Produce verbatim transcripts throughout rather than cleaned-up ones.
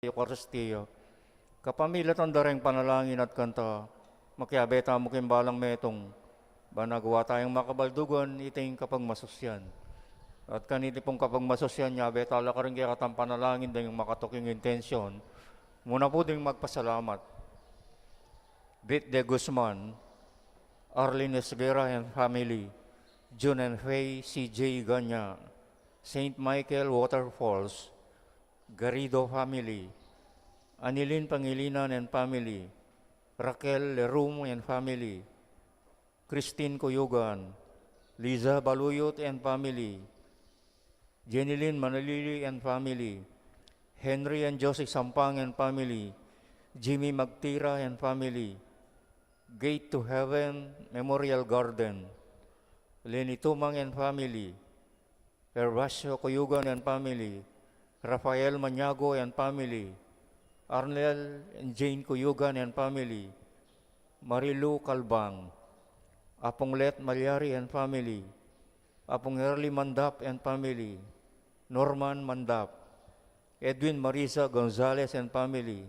Eukaristia. Kapamilatan da reng panalangin at kanta, makiabe tamu king balang metung, ban agawa tayang makabaldugan iting kapagmasusyan. At kaniti pung kapagmasusyan, nyabe tala karing kekatang panalangin deng makatuking intensyon. Muna pu ding magpasalamat. Bit de Guzman, Arlene Esguerra and family, Jun and Faye C J Ganya, Saint Michael Waterfalls, Garrido family, Anilin Pangilinan and family, Raquel Lerum and family, Christine Cuyugan, Liza Baluyot and family, Jenilyn Manalili and family, Henry and Josie Sampang and family, Jimmy Magtira and family, Gate to Heaven Memorial Garden, Lenny Tumang and family, Gervasio Cuyugan and family, Rafael Maniago and family, Arnel and Jane Cuyugan and family, Marilu Calbang, Apung Let Malyari and family, Apung Early Mandap and family, Norman Mandap, Edwin Marisa Gonzalez and family,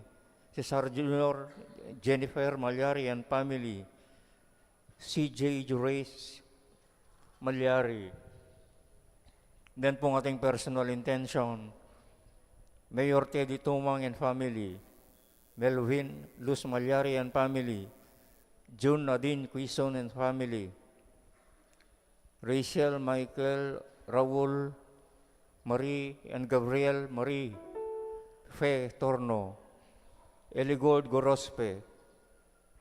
Cesar Junior, Jennifer Malyari and family, C J Jurace Malyari. Then pung ating personal intention, Mayor Teddy Tumang and family, Melvin Luz Malyari and family, June Nadine Quizon and family, Rachel Michael Raul Marie and Gabriel Marie, Fe Torno, Eligold Gorospe,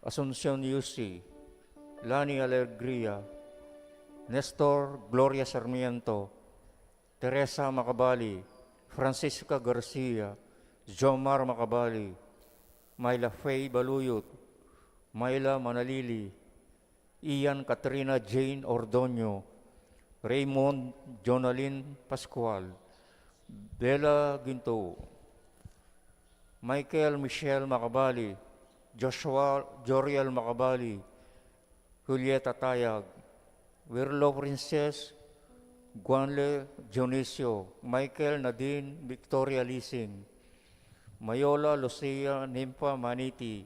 Asuncion Yusi, Lani Alegria, Nestor Gloria Sarmiento, Teresa Macabali, Francisca Garcia, Jomar Macabali, Myla Faye Baluyot, Myla Manalili, Ian Katrina Jane Ordoño, Raymond Jonalyn Pascual, Bella Ginto, Michael Michelle Macabali, Joshua Joriel Macabali, Julieta Tayag, Wirlo Princess, Guanle Dionisio, Michael Nadine Victoria Lising, Mayola Lucia Nympha Maniti,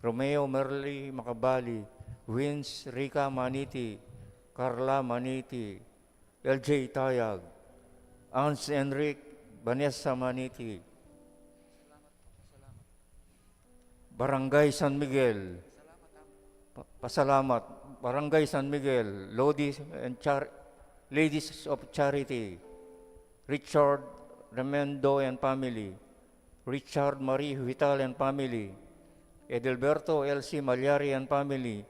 Romeo Merly Macabali, Vince Rica Maniti, Carla Maniti, L J Tayag, Hans Enric, Vanessa Maniti, Barangay San Miguel, pa-, pasalamat, Barangay San Miguel, Lodi and Char-, Ladies of Charity, Richard Remendo and family, Richard Marie Vital and family, Edelberto L C Malyari and family,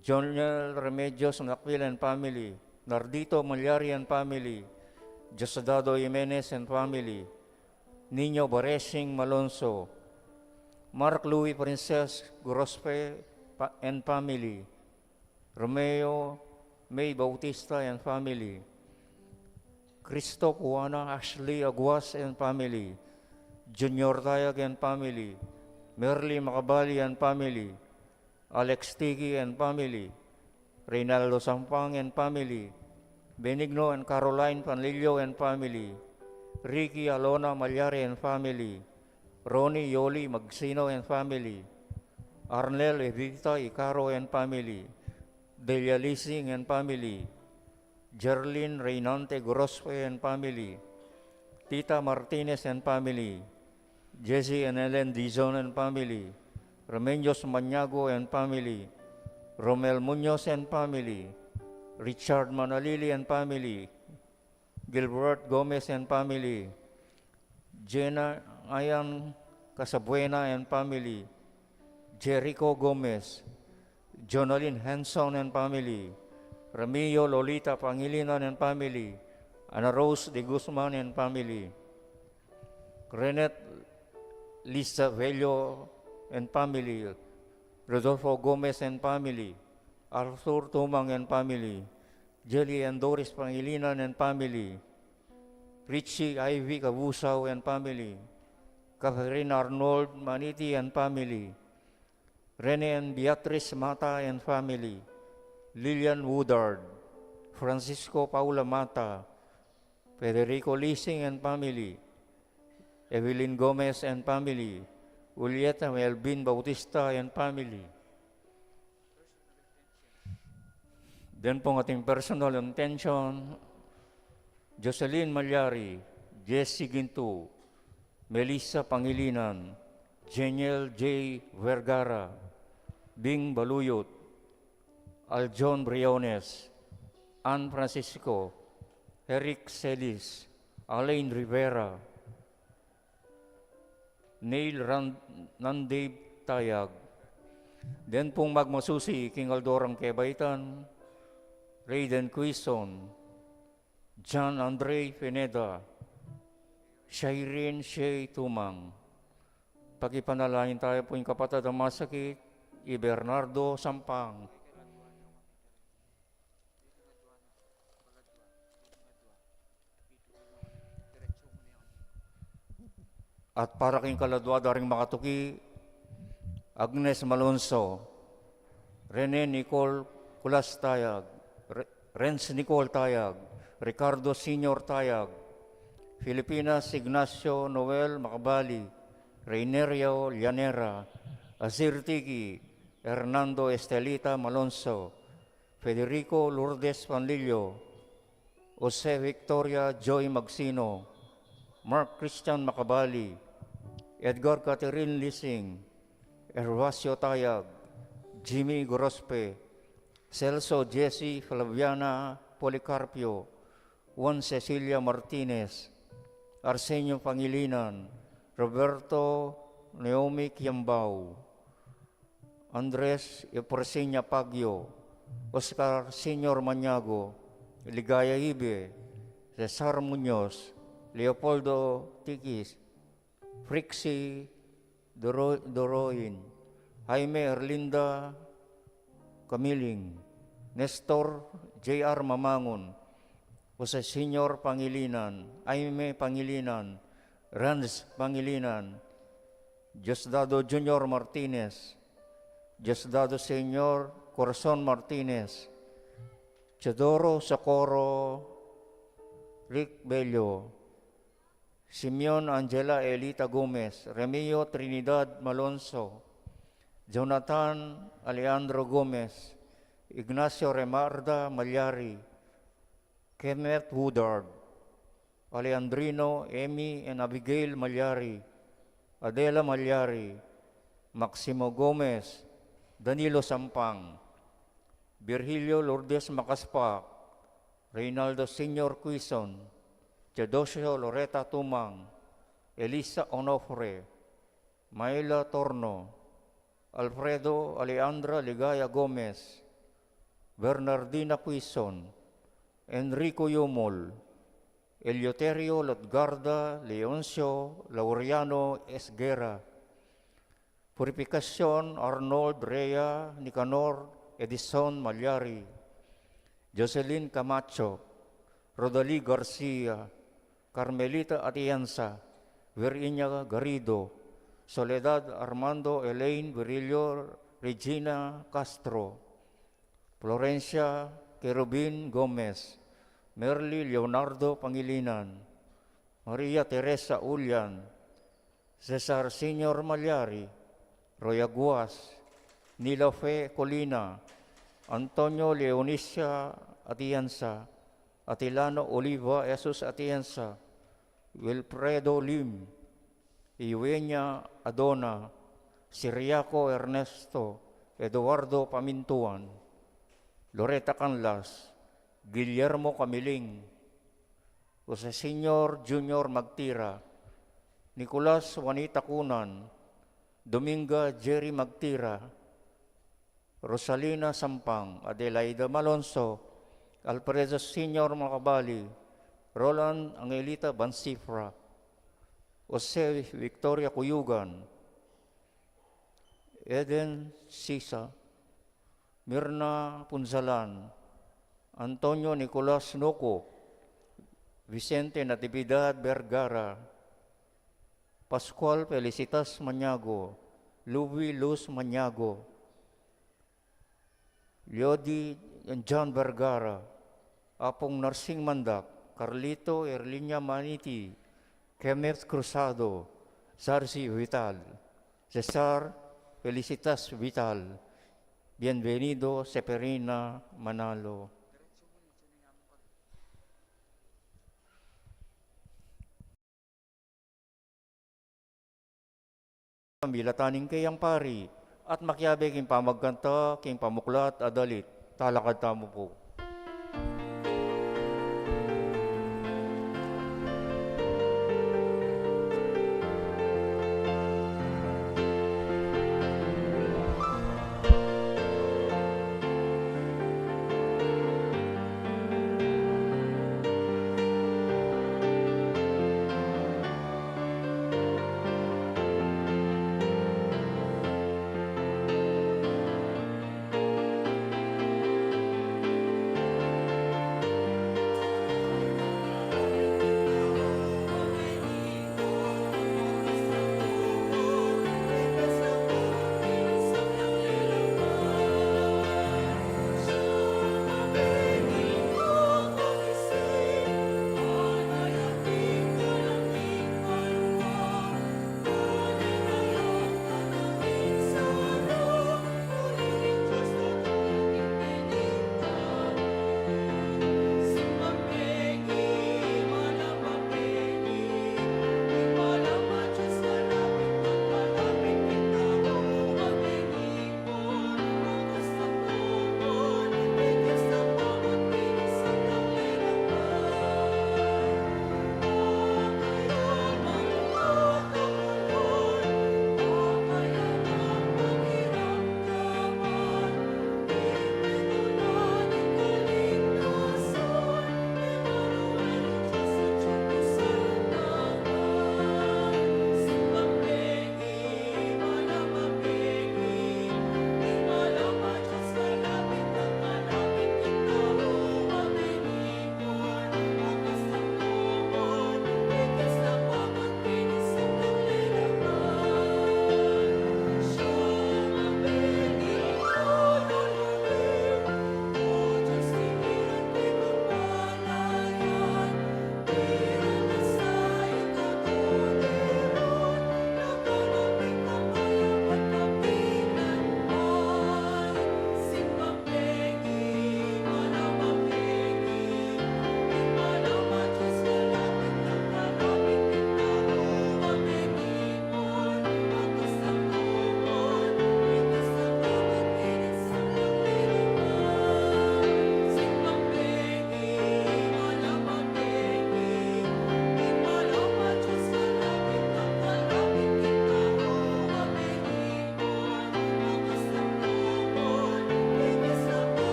Jonel Remedios Nakvil and family, Nardito Malyari and family, Diosdado Jimenez and family, Nino Baresing Malonzo, Mark Louis Princess Grospe pa-, and family, Romeo May Bautista and family, Cristo Juana Ashley Aguas and family, Junior Tayag and family, Merly Macabali and family, Alex Tiki and family, Reynaldo Sampang and family, Benigno and Caroline Panlilio and family, Ricky Alona Malyari and family, Ronnie Yoli Magsino and family, Arnel Evita Icaro and family, Delia Lising and family, Jerlin Reynante Grospe and family, Tita Martinez and family, Jesse and Ellen Dizon and family, Remedios Maniago and family, Romel Muñoz and family, Richard Manalili and family, Gilbert Gomez and family, Jenna Ayan Casabuena and family, Jericho Gomez, Jonalyn Henson and family, Ramiro Lolita Pangilinan and family, Ana Rose de Guzman and family, Renette Lisa Vello and family, Rodolfo Gomez and family, Arthur Tumang and family, Jelly and Doris Pangilinan and family, Richie Ivy Cabusao and family, Catherine Arnold Maniti and family, Rene and Beatrice Mata and family, Lillian Woodard, Francisco Paula Mata, Federico Lising and family, Evelyn Gomez and family, Julieta Melvin Bautista and family. Then pong ating personal intention, Jocelyn Malyari, Jessie Gintu, Melissa Pangilinan, Jeniel J. Vergara, Bing Baluyot, Aljon Briones, Ann Francisco, Eric Celis, Alain Rivera, Neil Ran-, Nandib Tayag. Den pung magmasusi king aldo rang kebaitan, Rayden Quizon, John Andre Pineda, Shireen Shea Tumang. Pakipanalangin tayo po ing kapatad a masakit, i Bernardo Sampang. At para king kaladua da ring makatuki, Agnes Malonzo, Rene Nicole Culas Tayag, Re-, Renz Nicole Tayag, Ricardo Senior Tayag, Filipinas Ignacio Noel Macabali, Reinerio Llanera, Azir Tiki, Hernando Estelita Malonzo, Federico Lourdes Panlilio, Jose Victoria Joy Magsino, Mark Christian Macabali, Edgar Catherine Lising, Gervasio Tayag, Jimmy Gorospe, Celso Jesse Flaviana Policarpio, Juan Cecilia Martinez, Arsenio Pangilinan, Roberto Naomi Kiambao, Andres Eufrasinia Pagio, Oscar Senior Maniago, Ligaya Ibe, Cesar Muñoz, Leopoldo Tikis, Frixie Doro-, Doroin, Jaime Erlinda Camiling, Nestor J R Mamangun, Jose Senior Pangilinan, Jaime Pangilinan, Ranz Pangilinan, Diosdado Junior Martinez, Diosdado Senior Corazon Martinez, Teodoro Socorro, Rick Bello, Simeon Angela Elita Gomez, Remio Trinidad Malonzo, Jonathan Alejandro Gomez, Ignacio Remarda Malyari, Kenneth Woodard, Alejandrino, Emmy and Abigail Malyari, Adela Malyari, Maximo Gomez, Danilo Sampang, Virgilio Lourdes Macaspac, Reynaldo Senior Quizon, Teodosio Loreta Tumang, Elisa Onofre, Myla Torno, Alfredo Alejandra Ligaya Gomez, Bernardina Quizon, Enrico Yumol, Eleuterio Lotgarda, Leoncio Laureano Esguerra, Purificacion Arnold Rea, Nicanor Edison Malyari, Jocelyn Camacho, Rodali Garcia, Carmelita Atienza, Virginia Garrido, Soledad Armando Elaine Virilio, Regina Castro, Florencia Querubin Gomez, Merly Leonardo Pangilinan, Maria Teresa Ulian, Cesar Senior Malyari, Roy Aguas, Nila Fe Colina, Antonio Leonicia Atienza, Atilano Oliva Jesus Atienza, Wilfredo Lim, Iwenya Adona, Siriaco Ernesto, Eduardo Pamintuan, Loreta Canlas, Guillermo Camiling, Jose Senior Junior Magtira, Nicolas Juanita Cunan, Dominga Jerry Magtira, Rosalina Sampang, Adelaida Malonzo, Alfredo Senior Macabali, Roland Angelita Bansifra, Jose Victoria Cuyugan, Eden Sisa, Mirna Punzalan, Antonio Nicolas Noco, Vicente Natividad Vergara, Pascual Felicitas Maniago, Louis Luz Maniago, Leody John Vergara, Apong Narsing Mandak, Carlito Erlinia Maniti, Kenneth Cruzado, Zarzi Vital, Cesar Felicitas Vital, Bienvenido Seferina Manalo. Milatan ing kayang pari at makiabe king pamagkanta king pamuklat a dalit. Talakad tamu pu.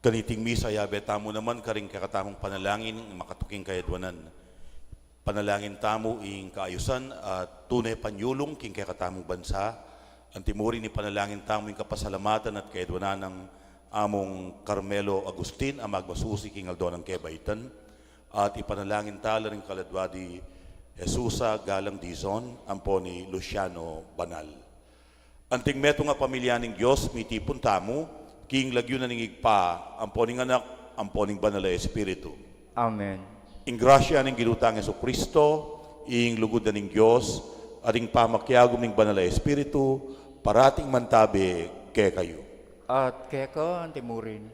Kaniting misa, ayabe tamu naman karing kekatamung panalangin makatuking kayadwanan. Panalangin tamu ing kaayusan at tune panyulung king kekatamung bansa. Antimurin ipanalangin tamu ing kapasalamatan at kayadwanan nang Among Carmelo Agustin a magmasusi king aldo nang kebaitan. At ipanalangin ta la ring kaladwa di Jesusa Galang Dizon ampo ni Luciano Banal. Anting metung a pamilya ning Dios, mitipun tamu king lagyu na ning Ibpa, ampo ning Anak, ampo ning Banal a Espiritu. Amen. Ing grasya ning Ginu tang Jesucristo, ing lugud na ning Dios, at ing pamakiagum ning Banal a Espiritu, parating mantabe kekayu. At keka antimurin.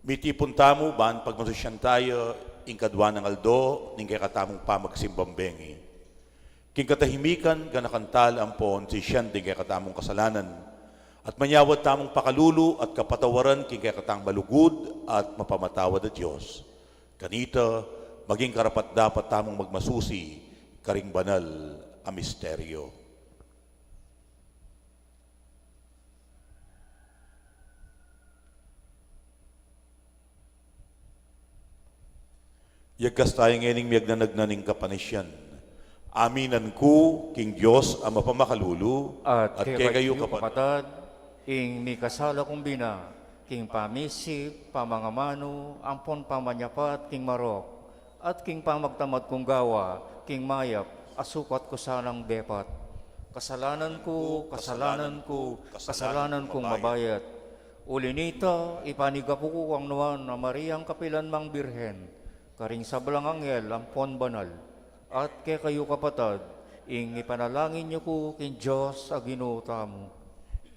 Mitipun tamu ban pagmasusyan tamu ing kadwa nang aldo ning kekatamung pamagsimbang bengi. King katahimikan, ganakan ta la ampon sisian ding kekatamung kasalanan, at manyawad tamung pakalulu at kapatawaran king kekatang malugud at mapamatawad a Dios. Kanita, maging karapat-dapat tamung magmasusi karing banal a misteryo. Yagkas tayu ngening miyagnanagnan ning kapanisian. Aminan ku king Dios a mapamakalulu, at kekayu, kapatad, ing mikasala kung bina, King pamisip, pamangamanu, ampon pamanyapat king marok, at king pamagtamad kung gawa king mayap, asukat ku sanang depat. Kasalanan ku, kasalanan ku, kasalanan kung mabayat. Uli nita, ipanigapu ku kang Nuan a Mariang kapilan mang Birhen, karing sablang anghel ampon banal, at kekayu kapatad, ing ipanalangin yu ku king Dios a Ginu tamu.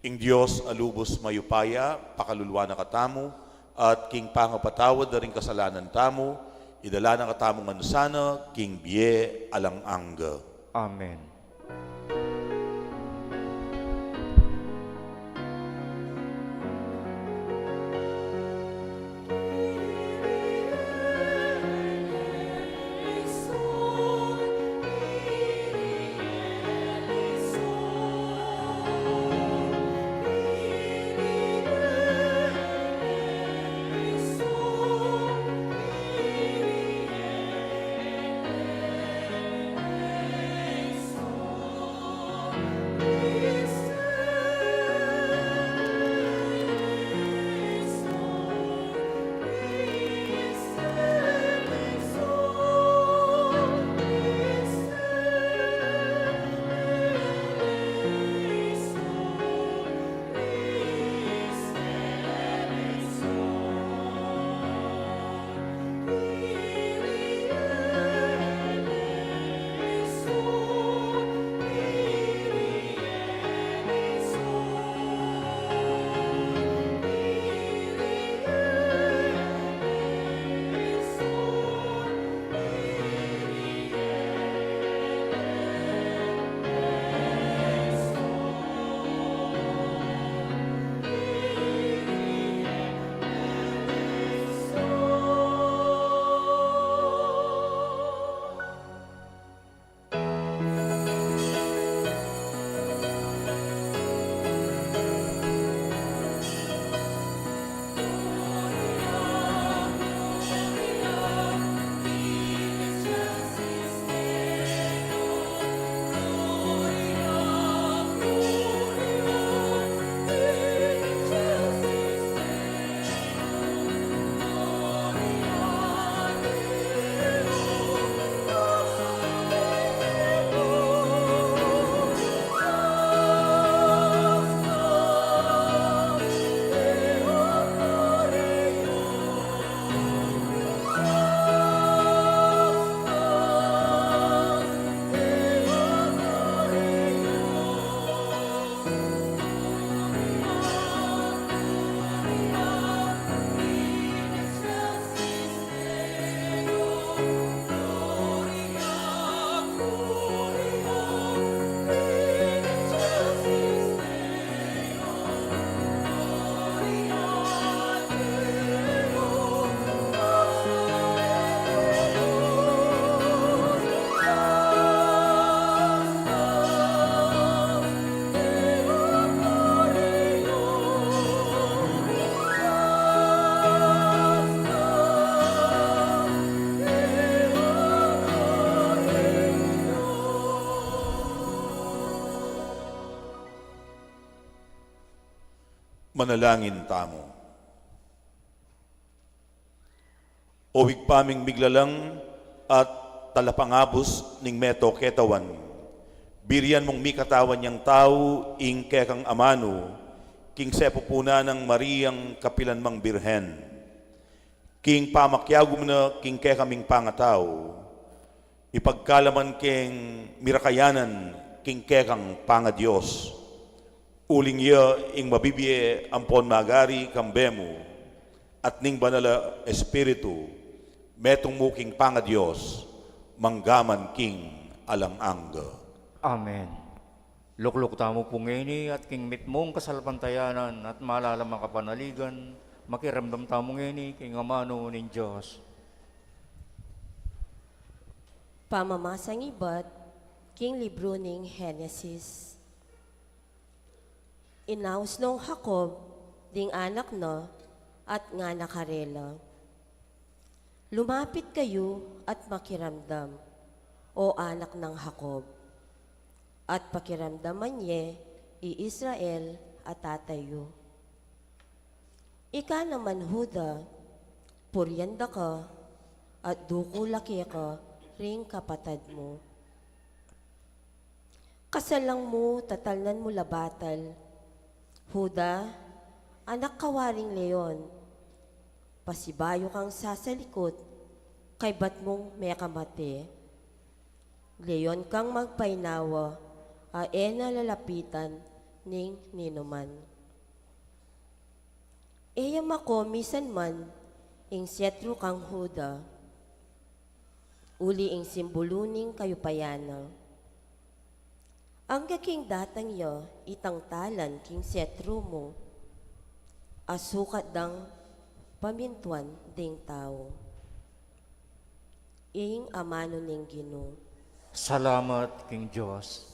Ing Dios a lubus mayupaya, pakaluluan na katamu, at king pangapatawad da ring kasalanan tamu, idala na katamu ngan sana king bie alang angga. Amen. Manalangin tamu. O Ibpa ming miglalang at talapangabus ning meto ketawan, birian mung mikatawan yang tau ing kekang amanu, king sepupunan nang Mariang kapilan mang Birhen, king pamakiagum na king kekaming pangatau, ipagkalaman keng mirakayanan king kekang pangadios. Uling iya ing mabibie ampon magari kambe mu, at ning Banal a Espiritu, metung mu king pangadios, manggaman king alang angga. Amen. Lukluk tamu pu ngeni at king mitmung kasalpantayanan at malalam a kapanaligan, makiramdam tamu ngeni king amanu ning Dios. Pamamasang ibat king libru ning Henesis. Inaus nong Jacob ding anak na at ngana karela, "Lumapit kayu at makiramdam, O anak nang Jacob, at pakiramdaman ye i Israel a tatay yu." Ika naman, Juda, purian da ka, at dukul a keka ring kapatad mu. Kasalang mu, tatalnan mu la batal. Juda, anak ka waring leon, pasibayu kang sasalikut, kaybat mung mekamate. Leon kang magpainawa, a e na lalapitan ning ninuman. E ya mako misan man ing setru kang Juda, uli ing simbulu ning kayupayan na. Angga king datang ya itang talan king setru mu, a sukat dang pamintuan ding tau. Ing amanu ning Ginu. Salamat king Dios.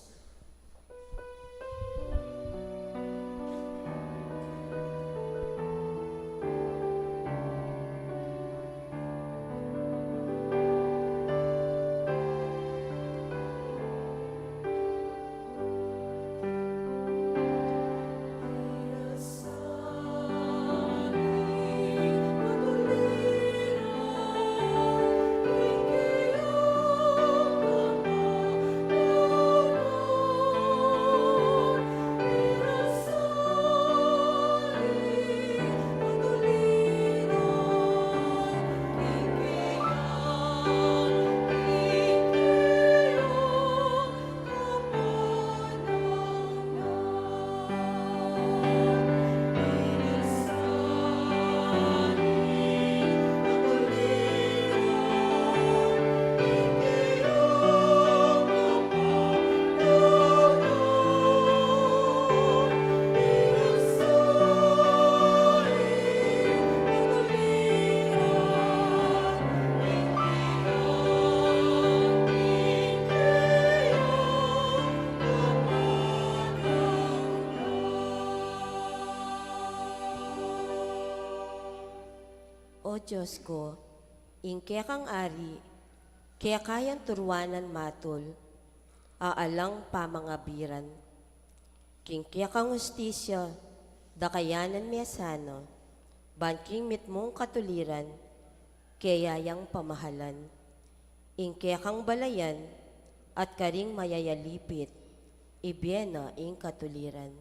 O Dios ku, ing kekang ari, keka yang turuanan matul, a alang pamangabiran. King kekang hustisya, dakayanan me sana, ban king mitmung katuliran, keya yang pamahalan. Ing kekang balayan, at karing mayayalipit, ibie na ing katuliran.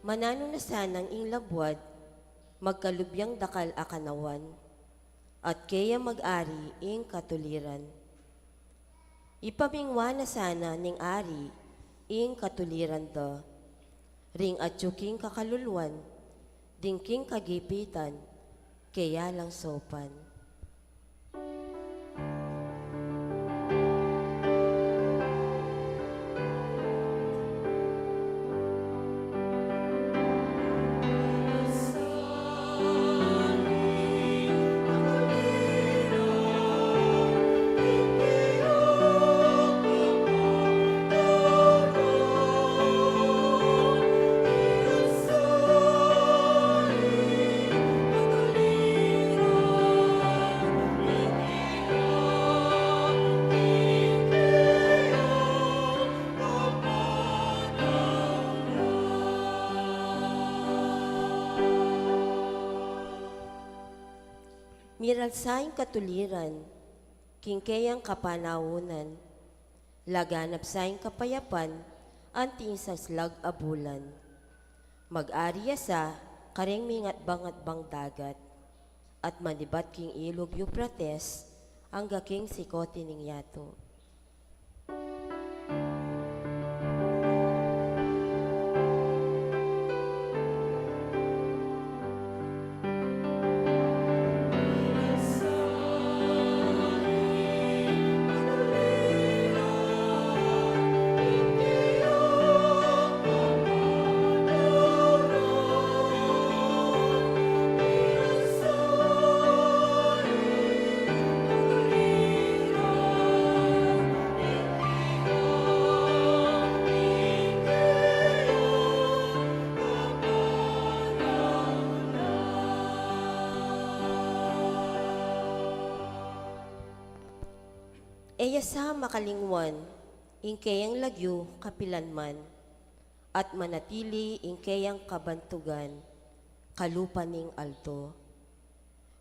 Mananu na sanang ing labuad, magkalub yang dakal a kanawan, at keya mag-ari ing katuliran. Ipamingwa na sana ning ari ing katuliran da, ring atyu king kakaluluan, ding king kagipitan, keya lang saupan. Miralsa ing katuliran king keyang kapanaunan, laganap sa ing kapayapan anti ing saslag a bulan. Mag-ari ya sa kareng mingatbang-atbang dagat, at manibat king ilug Euphrates angga king sikote ning yatu. E ya sa makalingwan ing keyang lagyu kapilan man, at manatili ing keyang kabantugan kalupa ning aldo.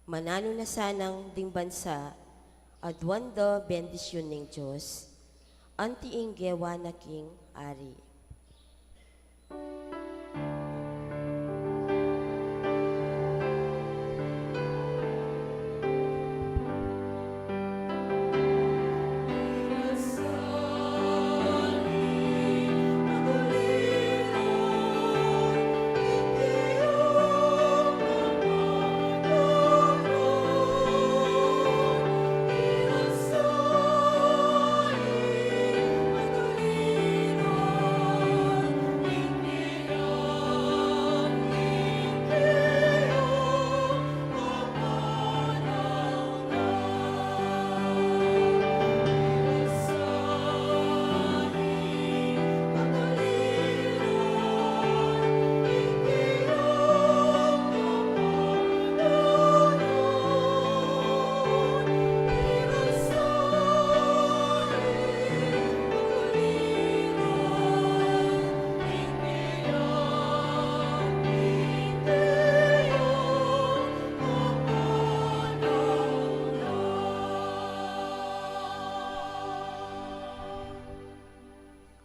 Mananu na sanang ding bansa aduan da bendisyun ning Dios, anti ing gewa na king ari.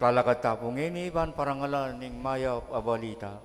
Talakad ta pu ngeni ban parangalan ning mayap a balita.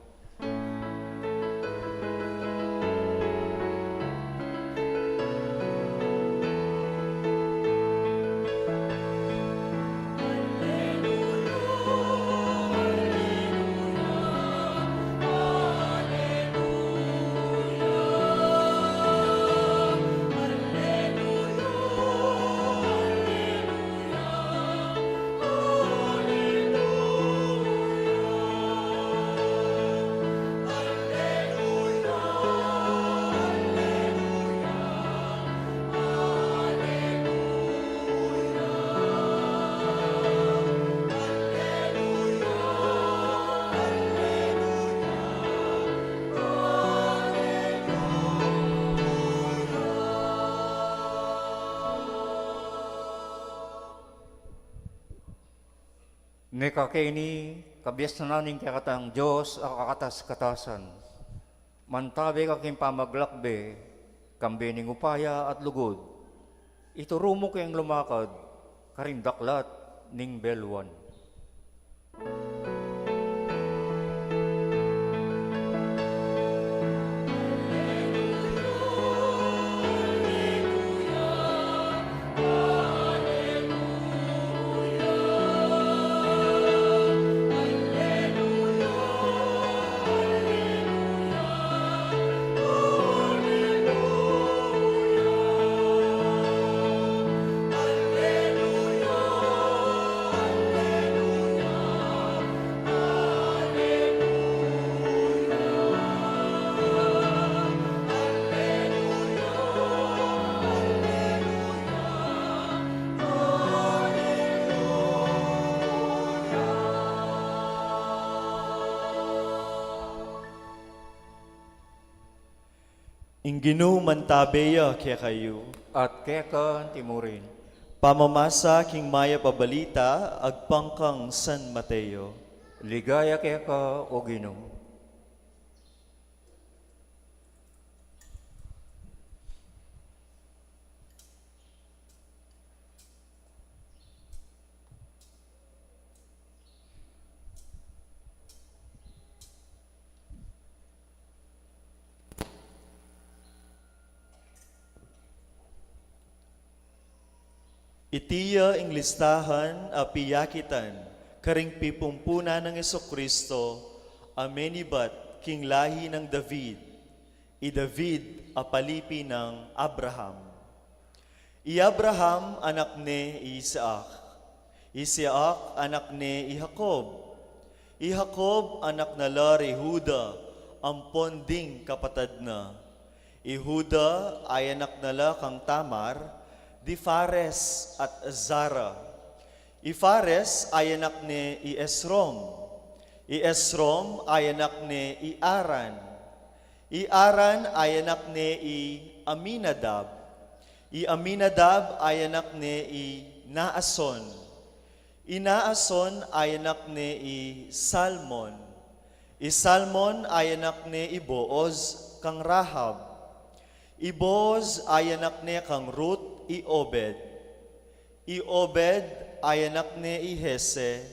Nekakeni, kabiasnan ning kekatang Dios a kakatas-katasan. Mantabe ka king pamaglakbe, kambe ning upaya at lugud. Ituru mu keng lumakad karing daklat ning beluan. Ing Ginu mantabe ya kekayu. At keka anti murin. Pamamasa king mayap a balita agpang kang San Mateo. Ligaya keka, O Ginu. Iti ya ing listahan a piyakitan karing pipumpunan nang Jesucristo a menibat king lahi nang David, i David a palipi nang Abraham. I Abraham anak ne i Isaac. I Isaac anak ne i Jacob. I Jacob anak na la ri Juda ampon ding kapatad na. I Juda ay anak na la kang Tamar, di Fares at Zara. I Fares ay anak ne i Esrom. I Esrom ay anak ne i Aran. I Aran ay anak ne i Aminadab. I Aminadab ay anak ne i Naason. I Naason ay anak ne i Salmon. I Salmon ay anak ne i Booz kang Rahab. I Booz ay anak ne kang Ruth i Obed. I Obed ay anak ne i Jesse.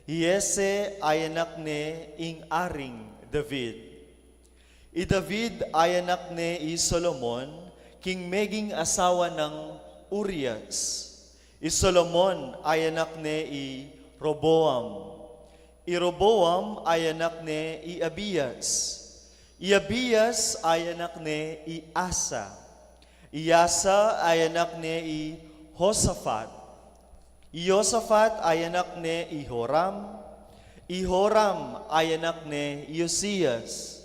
I Jesse ay anak ne ing Aring David. I David ay anak ne i Solomon, king meging asawa nang Urias. I Solomon ay anak ne i Roboam. I Roboam ay anak ne i Abias. I Abias ay anak ne i Asa. I Asa ay anak ne i Josafat. I Josafat ay anak ne i Joram. I Joram ay anak ne i Josias.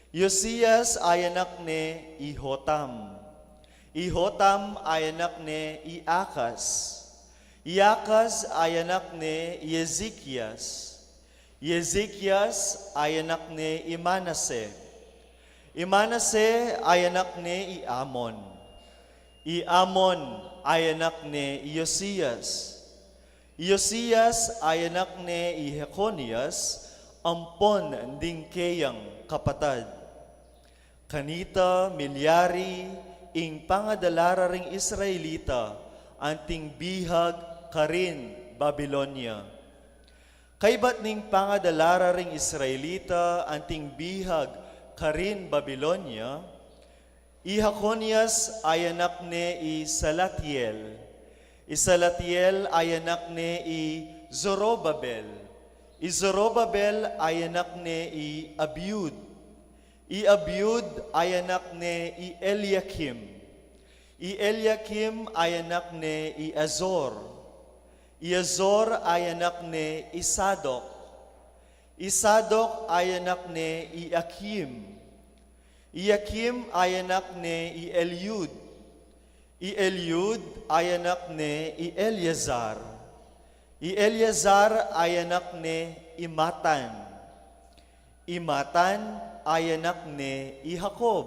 I Josias ay anak ne i Jotam. I Jotam ay anak ne i Akas. I Akas ay anak ne i Ezekias. I Ezekias ay anak ne i Manase. I Manase ay anak ne i Amon. I Amon ay anak ne i Josias. I Josias ay anak ne i Jeconias, ampon ding keyang kapatad. Kanita milyari ing pangadala ra ring Israelita anting bihag karin Babilonia. Kaybat ning pangadala ra ring Israelita anting bihag karin Babilonia, i Jeconias ay anak ne i Salatiel. I Salatiel ay anak ne i Zorobabel. I Zorobabel ay anak ne i Abiud. I Abiud ay anak ne i Eliakim. I Eliakim ay anak ne i Azor. I Azor ay anak ne i Sadok. I Sadok ay anak ne i Akim. I Akim ay anak ne i Eliud. I Eliud ay anak ne i Eleazar. I Eleazar ay anak ne i Matan. I Matan ay anak ne i Jacob.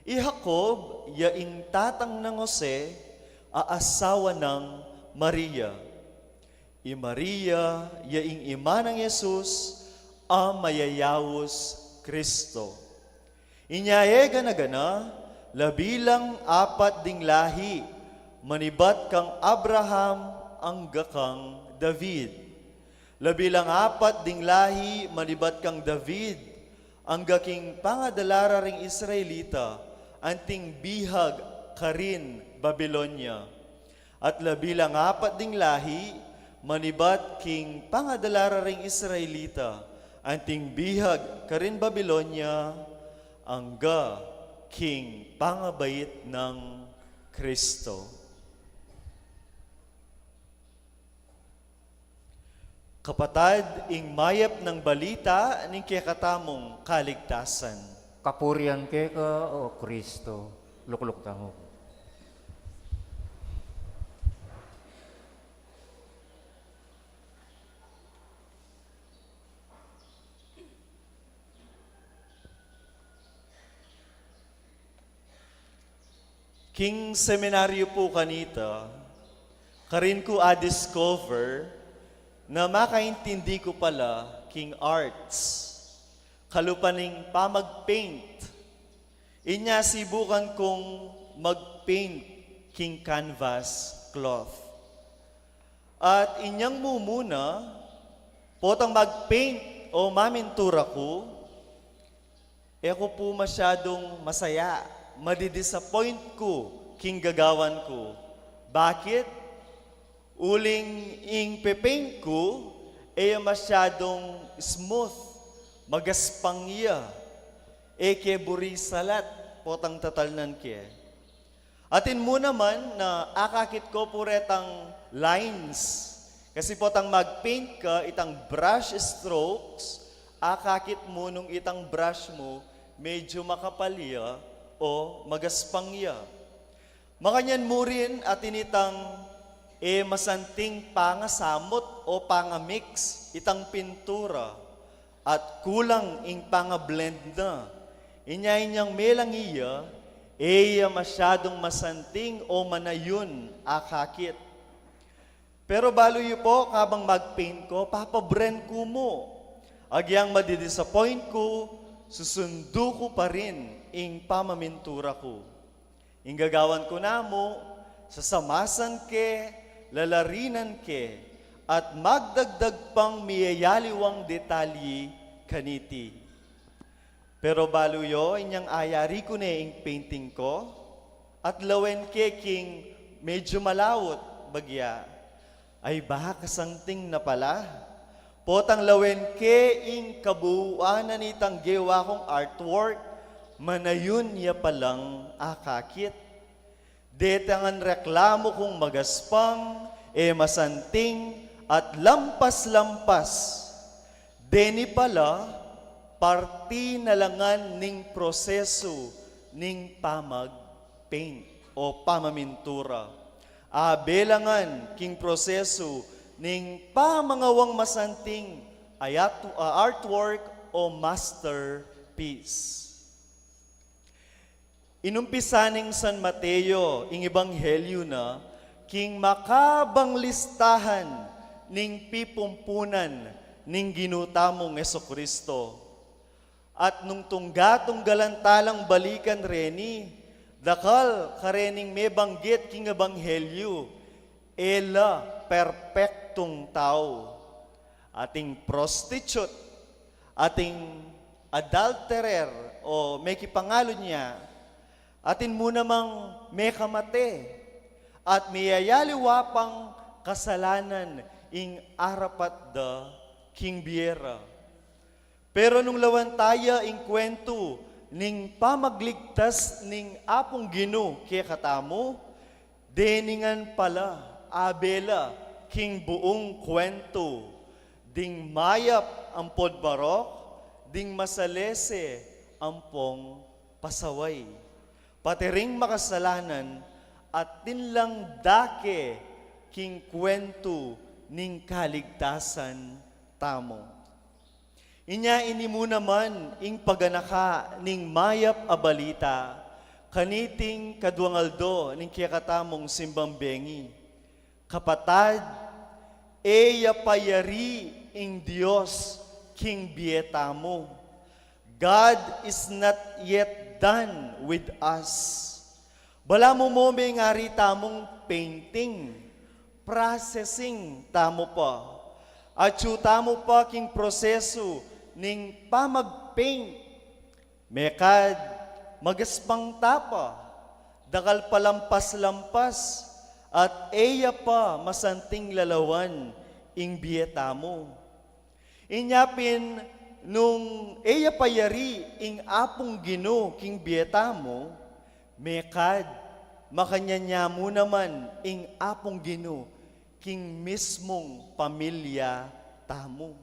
I Jacob ya ing tatang nang Jose a asawa nang Maria. I Maria ya ing ima nang Jesus a mayayaus Kristo. Inya e gana-gana, labi lang apat ding lahi manibat kang Abraham angga kang David. Labi lang apat ding lahi manibat kang David angga king pangadala ra ring Israelita anting bihag karin Babilonia. At labi lang apat ding lahi manibat king pangadala ra ring Israelita anting bihag karin Babilonia angga king pangabait nang Kristo. Kapatad, ing mayap nang balita ning kekatamung kaligtasan. Kapurian keka, O Kristo. Lukluk tamu. King seminaryo pu kanita, karin ku a-discover na makaintindi ku pala king arts, kalupa ning pamag-paint. Inya sibukan kung mag-paint king canvas cloth. At inyang mumuna, potang mag-paint o mamintura ku, e ku pu masyadung masaya, madi-disappoint ku king gagawan ku. Bakit? Uling ing pe-paint ku, e ya masyadung smooth, magaspang ya, e ke buri salat, potang tatalnan ke. Atin mu naman na akakit ko pu retang lines. Kasi potang mag-paint ka, itang brush strokes, akakit mu nung itang brush mu, medyo makapal ya o magaspang ya. Makanyan mu rin atin itang e masanting pangasamut o pangamix itang pintura. At kulang ing pangablend na. Inya inyang melangi ya, e ya masyadung masanting o manayun akakit. Pero balu yu po, kabang mag-paint ku, papabren ku mu. Agyang madi-disappoint ku, susundu ku pa rin ing pamamintura ku. Ing gagawan ku namu, sasamasan ke, lalarinan ke, at magdagdag pang miyayaliwang detalye kaniti. Pero balu yu, inyang ayari ku ne ing painting ku, at lawen ke king medyu malaut bagya. Ay ba, kasanting na pala. Potang lawen ke ing kabuuan na nitang gewa kung artwork, manayun ya palang akakit. Deta ngan reklamu kung magaspang, e masanting, at lampas-lampas. Deni pala, parti na la ngan ning prosesu ning pamag-paint o pamamintura. Abe la ngan king prosesu ning pamangawang masanting ayat-, a artwork o masterpiece. Inumpisa ning San Mateo ing ebanghelyu na king makabang listahan ning pipumpunan ning Ginu tamung Jesucristo. At nung tungga-tunggalan talang balikan reni, dakal karening mebanggit king ebanghelyu, e la perpektung tau. Ating prostitute, ating adulterer o mekipangalunya, atin mu namang mekamate, at miyayaliwa pang kasalanan ing arapat da king bie ra. Pero nung lawan taya ing kwentu ning pamagligtas ning Apung Ginu kekatamu, deni ngan pala, abe la king buung kwentu, ding mayap ampong barok, ding masalese ampong pasaway. Pati ring makasalanan, atin lang dake king kwentu ning kaligtasan tamu. Inya ini mu naman ing paganaka ning mayap a balita, kaniting kaduang aldo ning kekatamung simbang bengi. Kapatad, e ya pa yari ing Dios king bie tamu. God is not yet done with us. Balamu mu mengari tamung painting, processing tamu pa. Atyu tamu pa king prosesu ning pamag-paint. Mekad, magaspang ta pa, dakal pa lampas-lampas, at e ya pa masanting lalawan ing bie tamu. Inya pin, nung e ya pa yari ing Apung Ginu king bie tamu, mekad, makanyan ya mu naman ing Apung Ginu king mismung pamilya tamu.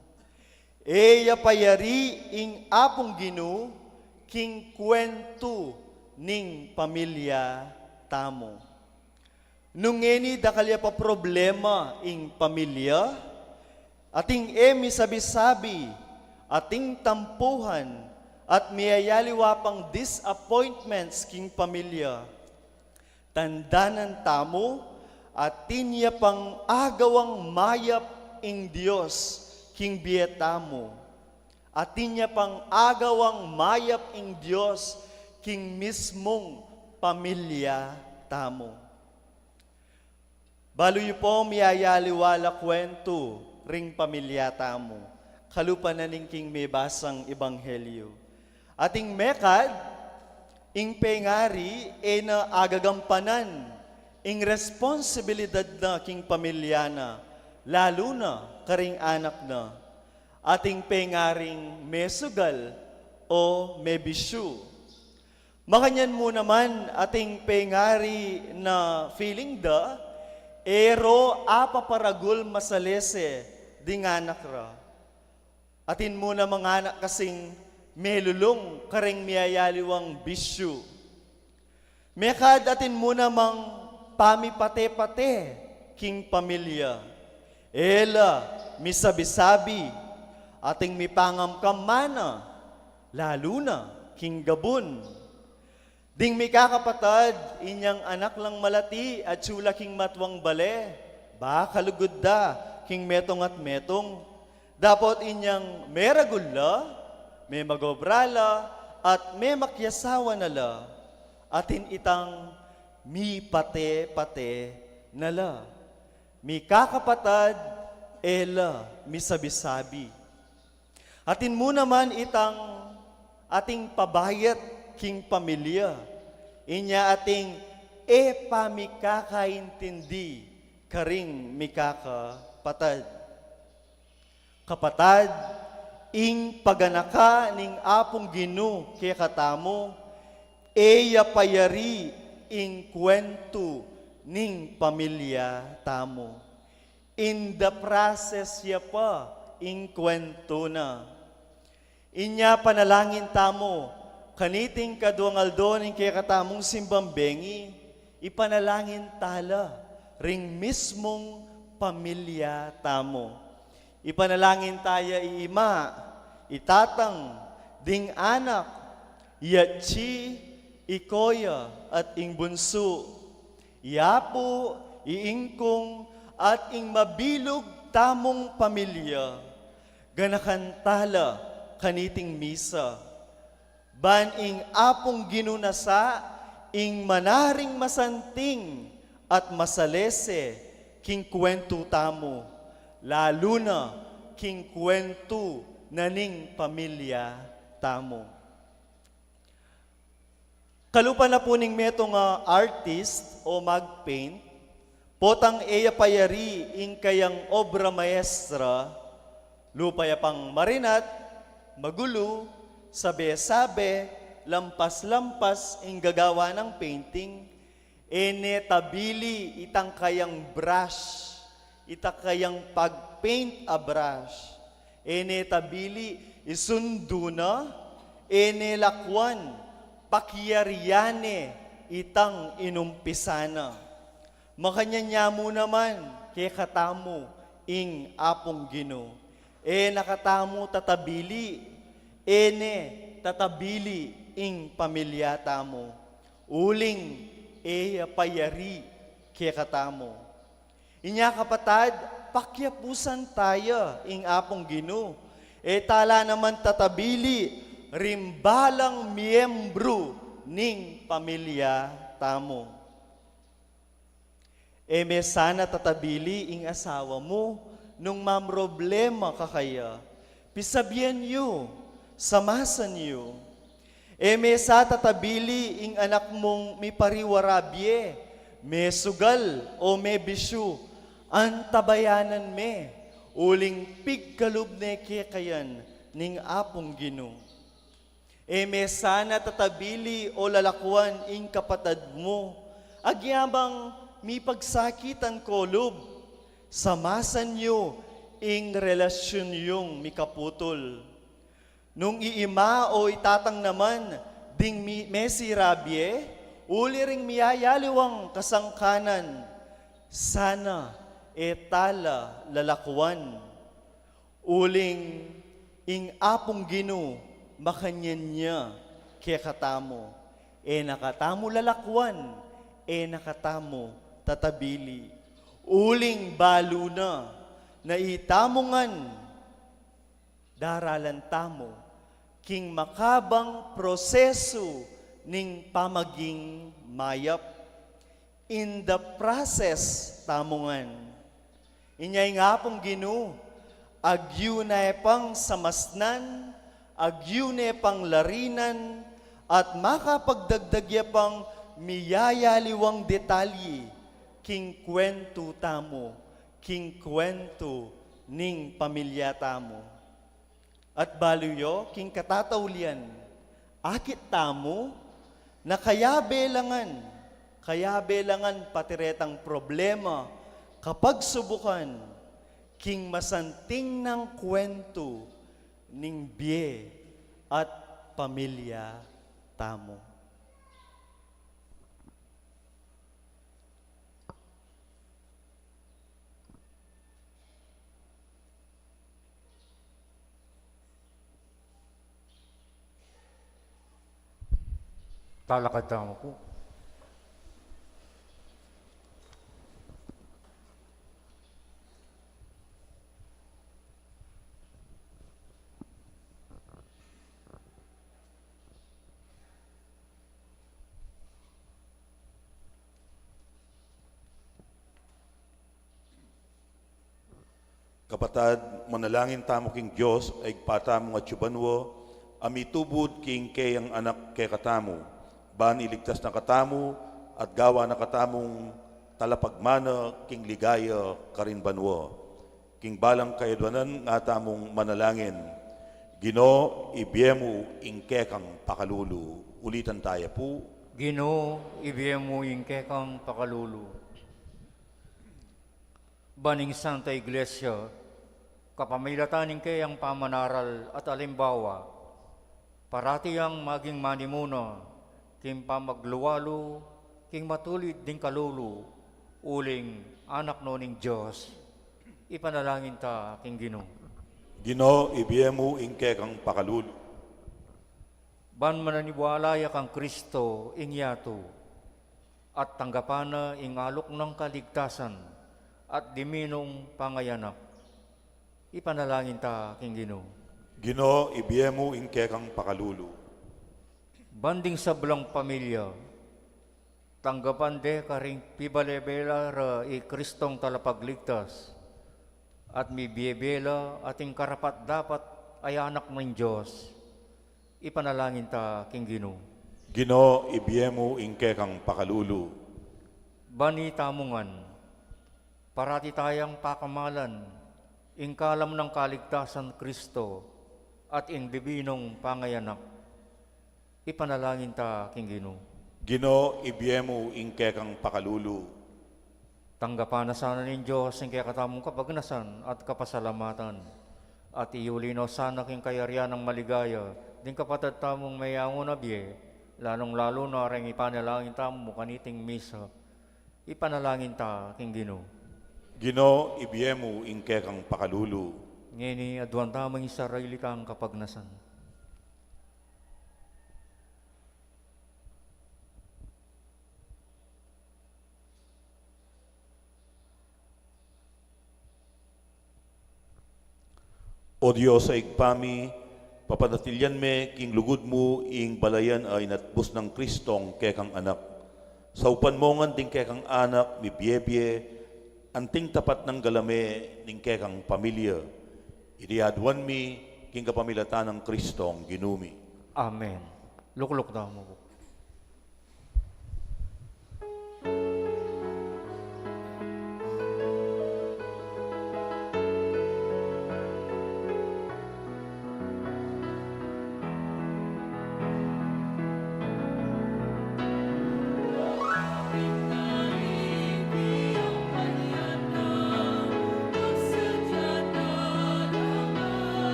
E ya pa yari ing Apung Ginu king kwentu ning pamilya tamu. Nung ngeni dakal ya pa problema ing pamilya, ating e misabi-sabi, ating tampuhan, at miyayaliwa pang disappointments king pamilya. Tandanan tamu, atin ya pang agawang mayap ing Dios king bie tamu. Atin ya pang agawang mayap ing Dios king mismung pamilya tamu. Balu yu po, miyayaliwa la kwentu ring pamilya tamu, kalupa na ning king mebasang ebanghelyu. Ating mekad, ing pengari e na agagampanan ing responsibilidad na king pamilya na, lalu na karing anak na. Ating pengaring mesugal o mebisyu. Makanyan mu naman ating pengari na feeling da, e ro apaparagul masalese ding anak ra. Atin mu namang anak kasing melulung karing miyayaliwang bisyu. Mekad atin mu namang pamipate-pate king pamilya. E la misabi-sabi, ating mipangamkam mana, lalu na king gabun. Ding mikakapatad, inyang anak lang malati, atyu la king matuang bale, Pakalugud da king metung at metung. Dapot inyang meragul la, memagobra la, at memakiasawa na la, atin itang mipate-pate na la, mikakapatad e la misabi-sabi. Atin mu naman itang ating pabayat king pamilya, inya ating e pamikakaintindi karing mikakapatad. Kapatad, ing paganaka ning Apung Ginu kekatamu, e ya pa yari ing kwentu ning pamilya tamu. In the process ya pa ing kwentu na. Inya panalangin tamu, kaniting kaduang aldo ning kekatamung simbang bengi, ipanalangin tala ring mismung pamilya tamu. Ipanalangin taya i ima, i tatang, ding anak, i atsi, i koya, at ing bunsu, i apu, i ingkung, at ing mabilug tamung pamilya. Ganakan tala kaniting misa. Ban ing Apung Ginu na sa ing manaring masanting at masalese king kwentu tamu, lalu na king kwentu na ning pamilya tamu. Kalupa na pu ning metung a artist o magpaint, potang e ya pa yari ing kayang obra maestra, lupa ya pang marinat, magulu, sabe-sabe, lampas-lampas ing gagawa nang painting, e ne tabili itang kayang brush, ita kayang pagpaint a brush, e ne tabili, isundu na, e ne lakuan, pakiarian ne itang inumpisa na. Makanyan ya mu naman kekatamu ing Apung Ginu. E na katamu tatabili, e ne tatabili ing pamilya tamu. Uling e ya pa yari kekatamu. Inya kapatad, pakiapusan taya ing Apung Ginu. E tala naman tatabili ring balang miyembru ning pamilya tamu. E me sana tatabili ing asawa mu nung mamroblema ka kaya. Pisabian yu, samasan yu. E me sa tatabili ing anak mung mipariwara bie, mesugal o mebisyu, antabayanan me, uling pigkalub ne kekayan ning Apung Ginu. E me sana tatabili o lalakuan ing kapatad mu, agyamang mipagsakitan ko lub, samasan yu ing relasyun yung mikaputul. Nung iima o itatang naman ding mi-, mesira bie, uli ring miyayaliwang kasangkanan, sana e tala lalakuan. Uling ing Apung Ginu makanyan ya kekatamu, e na katamu lalakuan, e na katamu tatabili. Uling balu na, na itamu ngan daralan tamu king makabang prosesu ning pamaging mayap. In the process tamu ngan. Inya ing Apung Ginu, agyu ne pang samasnan, agyu ne pang larinan, at makapagdagdag ya pang miyayaliwang detalye king kwentu tamu, king kwentu ning pamilya tamu. At balu yo king katataulian, akit tamu, na kayabe la ngan, kayabe la ngan pati retang problema, kapagsubukan, king masanting nang kwentu ning bie at pamilya tamu. Talakad tamu pu. Kapatad, manalangin tamu king Dios, a Ibpa tamu a atsu banua, a mitubud king keyang Anak kekatamu, ban iligtas na katamu, at gawa na katamung talapagmana king ligaya karin banua. King balang kayadwanan nga tamung manalangin. Ginu, ibie mu ing kekang pakalulu. Ulitan taya pu. Ginu, ibie mu ing kekang pakalulu. Ban ing Santa Iglesia, kapamilatan ning keyang pamanaral at alimbawa, parati yang maging manimuna king pamagluwalu king matulid ding kalulu, uling anak no ning Dios. Ipanalangin ta king Ginu. Ginu, ibie mu ing kekang pakalulu. Ban mananiwala ya kang Kristo ing yatu, at tanggapan na ing alok nang kaligtasan at diminung pangayanak. Ipanalangin ta king Ginu. Ginu, ibie mu ing kekang pakalulu. Ban ding sablang pamilya, tanggapan de karing pibalebela ra i Kristong talapagligtas, at mibiebie la ating karapat-dapat a anak ning Dios. Ipanalangin ta king Ginu. Ginu, ibie mu ing kekang pakalulu. Ban itamu ngan, parati tayang pakamalan ing kalam nang kaligtasan Kristo at ing dibinung pangayanak. Ipanalangin ta king Ginu. Ginu, ibie mu ing kekang pakalulu. Tanggapan na sana ning Dios ing kekatamung kapagnasan at kapasalamatan, at iuli no sana king kayarian nang maligaya ding kapatad tamung meyangu na bie, lalung-lalu na reng ipanalangin tamu kaniting misa. Ipanalangin ta king Ginu. Ginu, ibie mu ing kekang pakalulu. Ngeni aduan tamu ing sarili tang kapagnasan. O Dios a Ibpa mi, papanatilian me king lugud mu ing balayan a inatbus nang Kristong kekang Anak. Saupan mu ngan ding kekang anak mibiebie, anting tapat nang galame ning kekang pamilya. Iti aduan mi king kapamilatan nang Kristong Ginu mi. Amen. Lukluk tamu pu.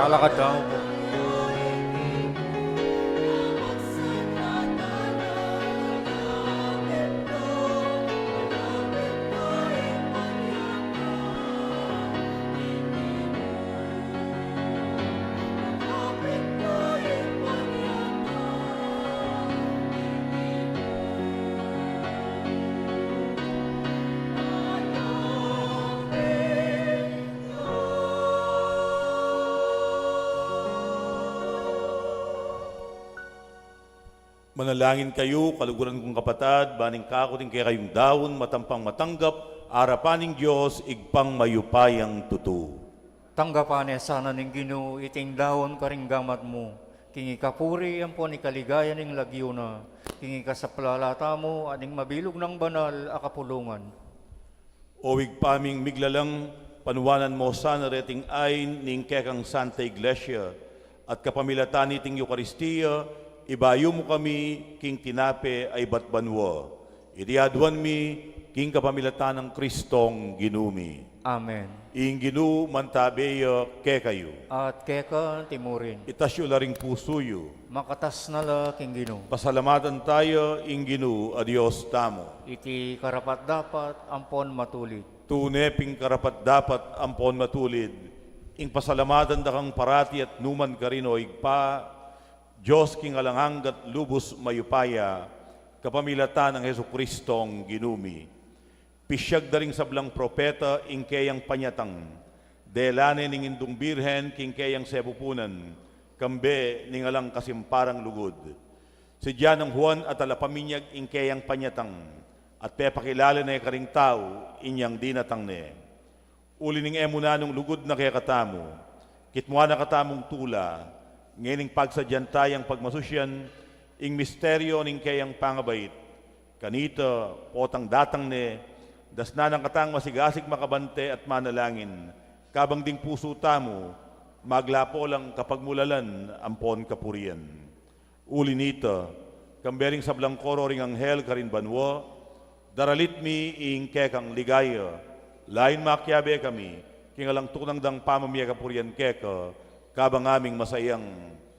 Alakad tamu po. Manalangin kayu, kaluguran kung kapatad, ban ing kaku at ing kekayung daun, matampang matanggap arapan ning Dios, Ibpang mayupayang tutu. Tanggapan ne sana ning Ginu iting daun karing gamat mu, king ikapuri ampon ikaligaya ning lagyu na, king ikasaplala tamu at ning mabilug nang banal a kapulungan. O Ibpa ming miglalang, panuanan mo sana reting ain ning kekang Santa Iglesia, at kapamilatan niting Eukaristia, ibayu mu kami king tinape a ibat banua. Iti aduan mi king kapamilatan nang Kristong Ginu mi. Amen. Ing Ginu mantabe ya kekayu. At keka antimurin. Itas yu la ring pusu yu. Makatas na la king Ginu. Pasalamatan taya ing Ginu a Dios tamu. Iti karapat-dapat ampon matulid. Tune pin karapat-dapat ampon matulid ing pasalamatan da kang parati at numan karin, o Ibpa, Dios king alang angga at lubus mayupaya, kapamilatan nang Jesukristong Ginu mi. Pisyag da ring sablang propeta ing keyang panyatang, dela ne ning Indung Birhen king keyang sepupunan, kambe ning alang kasimparang lugud. Sidya nang Juan a talapaminyag ing keyang panyatang, at pepakilala ne karing tau inyang dinatang ne. Uli ning e mu nanung lugud na kekatamu, kitmuan na katamung tula, ngening pagsadyan tayang pagmasusyan ing misteryo ning keyang pangabait. Kanita, potang datang ne, dasnan na katang masigasig makabante at manalangin, kabang ding pusu tamu maglapo lang kapagmulalan ampon kapurian. Uli nita, kambe ring sablang koro ring anghel karin banua, daralit mi ing kekang ligaya, lain makiabe kami king alang tunang dang pamamie kapurian keka, kabang aming masayang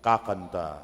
kakanta.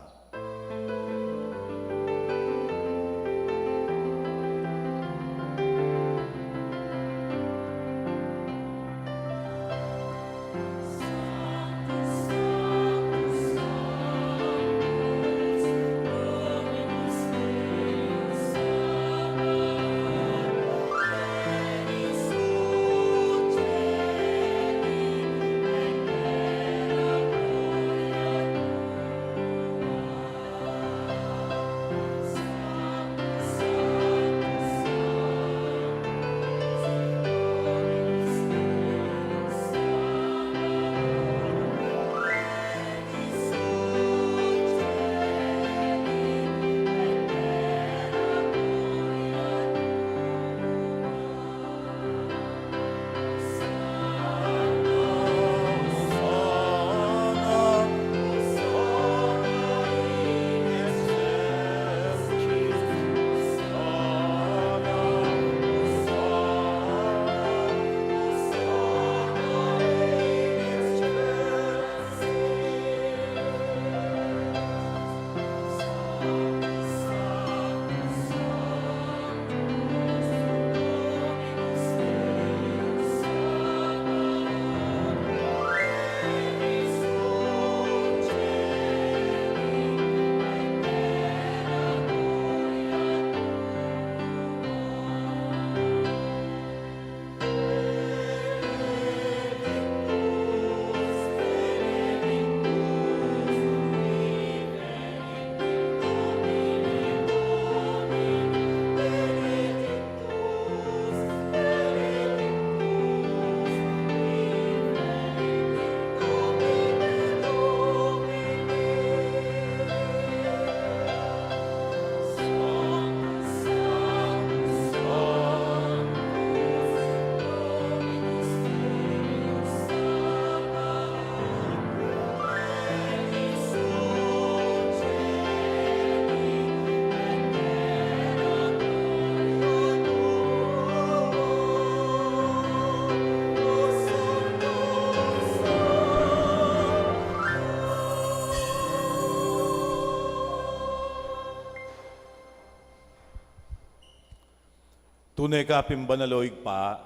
Tune ka pin banal, o Ibpa,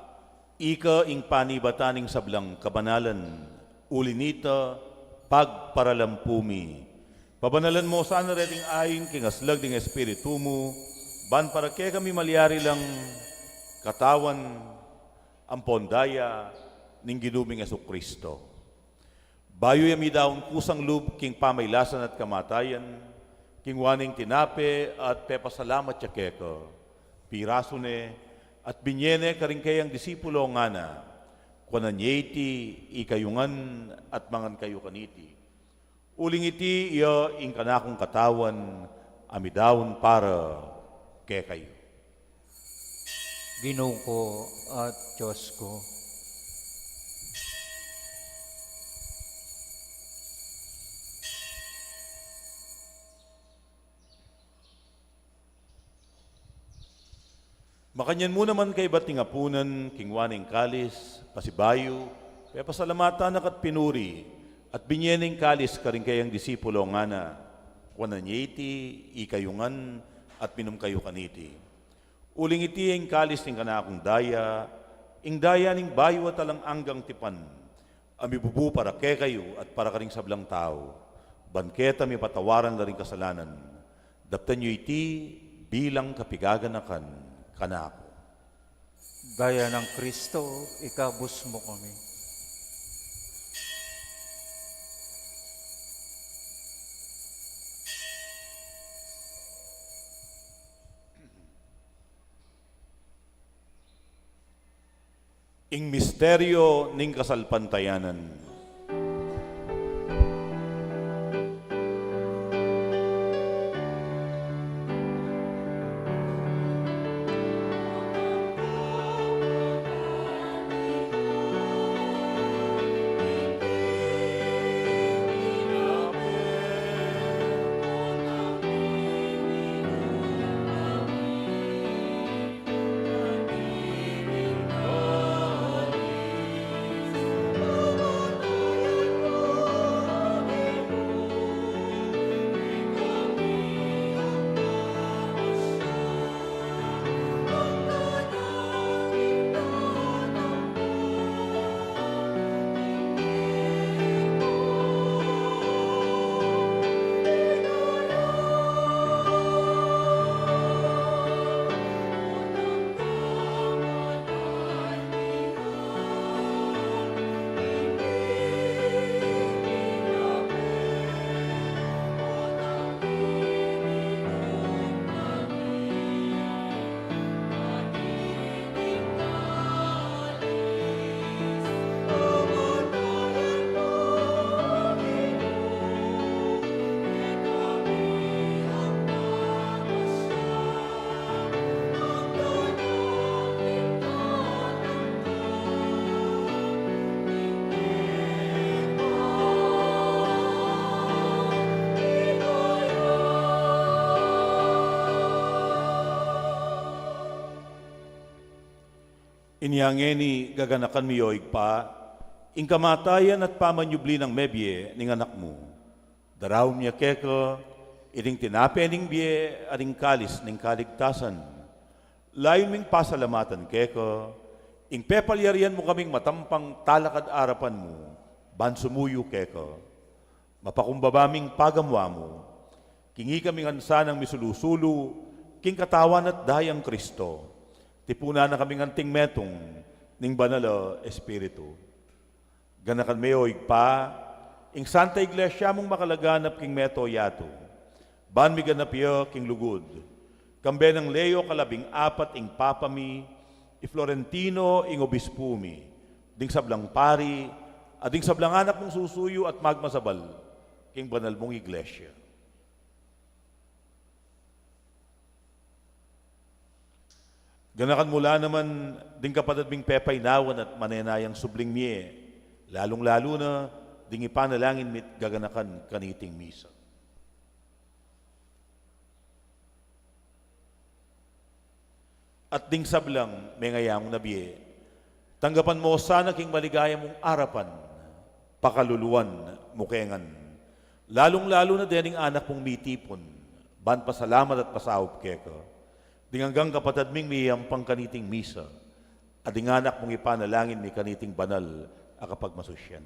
ika ing panibatan ning sablang kabanalan, uli nita, pagparalampu mi. Pabanalan mo sana reting ain king aslag ning Espiritu mu, ban para kekami malyari lang katawan ampon daya ning Ginu ming Jesucristo. Bayu ya midaun kusang lub king pamailasan at kamatayan, kinua ne ing tinape at pepasalamat ya keka, pirasu ne, at binye ne karing kayang disipulo, ngana: Kuanan ye iti ikayu ngan at mangan kayu kaniti. Uling iti iya ing kanakung katawan a midaun para kekayu. Ginu ku at Dios ku. Makanyan mu naman kaybat ning apunan, kinua ne ing kalis, pasibayu, pepasalamatan na ka't pinuri, at binye ne ing kalis karing kayang disipulo, ngana: Kuanan ye iti ikayu ngan at minum kayu kaniti. Uling iti ing kalis ning kanakung daya, ing daya ning bayu at alang anggang tipan, a mibubu para kekayu at para karing sablang tau, ban keta mipatawaran la ring kasalanan. Daptan yu iti bilang kapigaganakan kanaku. Daya nang Kristo, ikabus mu kami. Ing misteryo ning kasalpantayanan. Inya ngeni gaganakan mi, o Ibpa, ing kamatayan at pamanyubli nang mebie ning Anak mu. Daraun mi keka iting tinape ning bie at ing kalis ning kaligtasan. Layun ming pasalamatan keka ing pepalyarian mu kaming matampang talakad arapan mu, ban sumuyu keka. Mapakumbaba ming pagamuan mu, king ikami ngan sanang misulu-sulu king katawan at dayang Kristo. Tipunan na kaming anting metung ning Banal a Espiritu. Ganakan me, o Ibpa, ing Santa Iglesia mung makalaganap king mabilug a yatu, ban miganap ya king lugud, kambe nang Leo kalabing apat ing Papa mi, i Florentino ing Obispu mi, ding sablang pari, at ding sablang anak mung susuyu at magmasabal king banal mung Iglesia. Ganakan mu la naman ding kapatad ming pepainawan at manenayang subling mie, lalung-lalu na ding ipanalangin mi't gaganakan kaniting misa. At ding sablang mengayang na bie, tanggapan mu sana king maligaya mung arapan, pakaluluan mu ke ngan, lalung-lalu na dening anak mung mitipun ban pasalamat at pasaup keka. Ding anggang kapatad ming miyayampang kaniting misa, at ding anak mung ipanalangin mi kaniting banal a kapagmasusyan.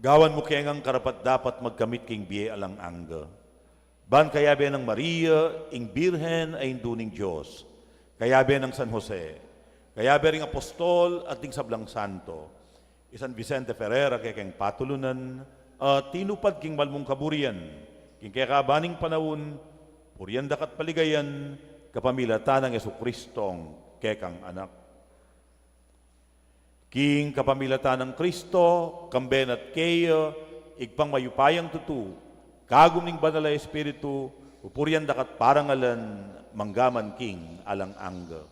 Gawan mu keng karapat-dapat magkamit king bie alang angga. Ban kayabe nang Maria, ing Birhen a Indu ning Dios, kayabe nang San Jose, kayabe ring apostol at ding sablang santo, i San Vicente Ferrer a kekeng patulunan, a tinupad king malmung kaburian king kekaban ning panaun, purian daka't paligayan kapamilatan nang Jesucristong kekang Anak. King kapamilatan nang Kristo, kambe na't keya, Ibpang mayupayang tutu, kagum ning Banal a Espiritu, pupurian daka't parangalan, manggaman king alang angga.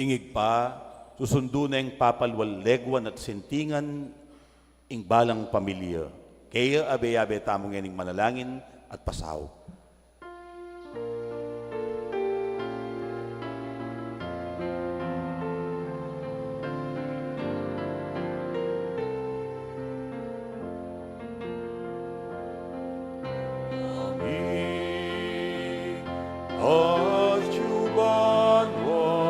Ing Ibpa, susundu neng papalual leguan at sintingan ing balang pamilya. Kaya abe-abe tamu ngening manalangin at pasaup. Ami, atyu banua,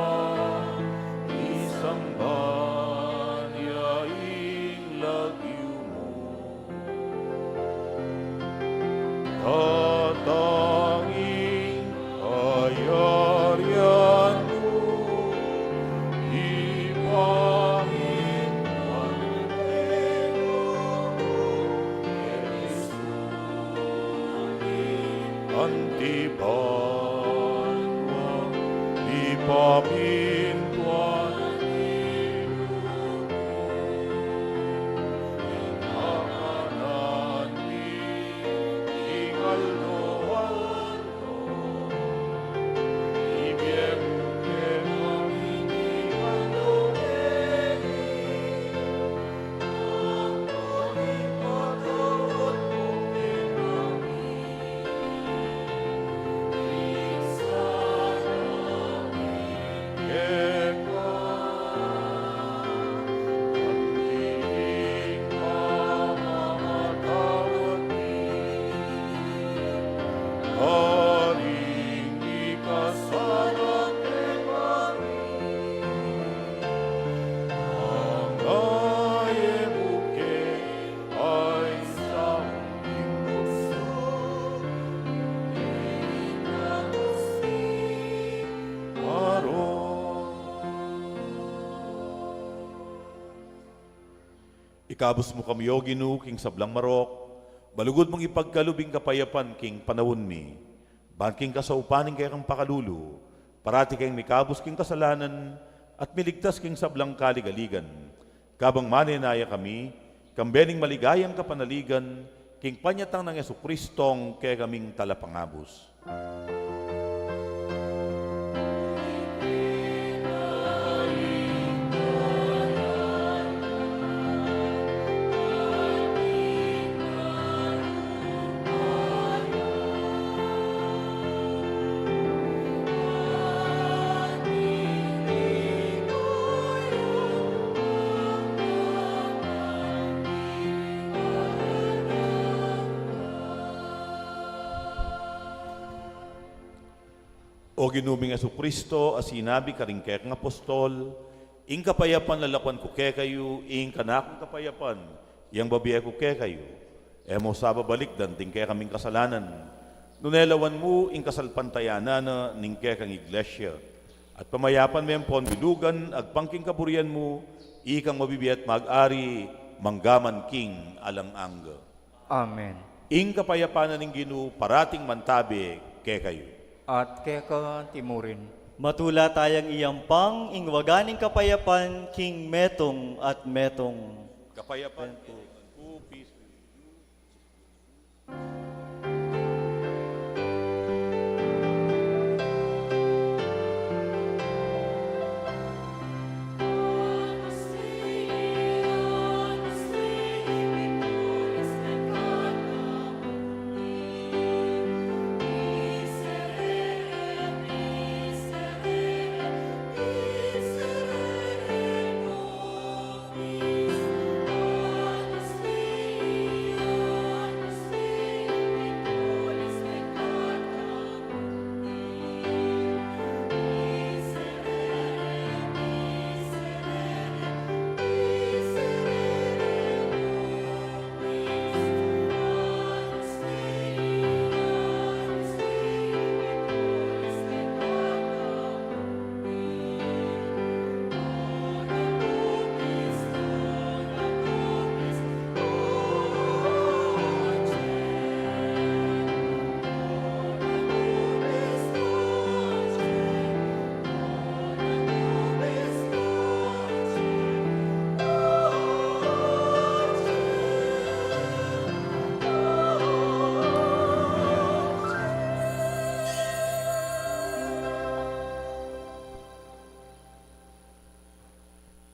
misamban ya ing lagyu mu. Datang ing kayarian mu, ipamintuan mu, Kristu, anti banua, ipamintuan mu, ing kakanan mi king aldo-aldo, ibie mu kekami king aldo ngeni, at ipatawad mu kekami ing sala mi keka, anti ing pamamatawad mi karing mikasala kekami, manga e mu ke paisaul king tuksu, nune ikabus mi king marok. Ikabus mu kami, O Ginu, king sablang marok, balugud mung ipagkalub ing kapayapan king panaun mi. Ban king kasaupan ning kekang pakalulu, parati keng mikabus king kasalanan at miligtas king sablang kaligaligan. Kabang manenaya kami, kambe ning maligayang kapanaligan, king panyatang nang Jesucristong kekaming Talapangabus. O Ginu ming Jesucristo, a sinabi karing kekang apostol, "Ing kapayapan lalakuan ku kekayu, ing kanakung kapayapan yang babie ku kekayu." E mu sa babalikdan ding kekaming kasalanan, nune lawan mu ing kasalpantayanan na ning kekang Iglesia. At pamayapan me ampon bilugan agpang king kaburian mu, ikang mabibie at mag-ari manggaman king alang angga. Amen. Ing kapayapan na ning Ginu parating mantabe kekayu. At keka timurin. Matula tayang iyampang ing waga ning kapayapan king metung at metung. Kapayapan ku, peace with you.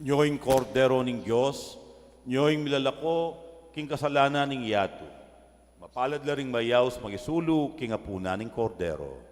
Nyo ing Kordero ning Dios, nyo ing milalako king kasalanan ning yatu. Mapalad la ring mayaus mangisulu king apunan ning Kordero.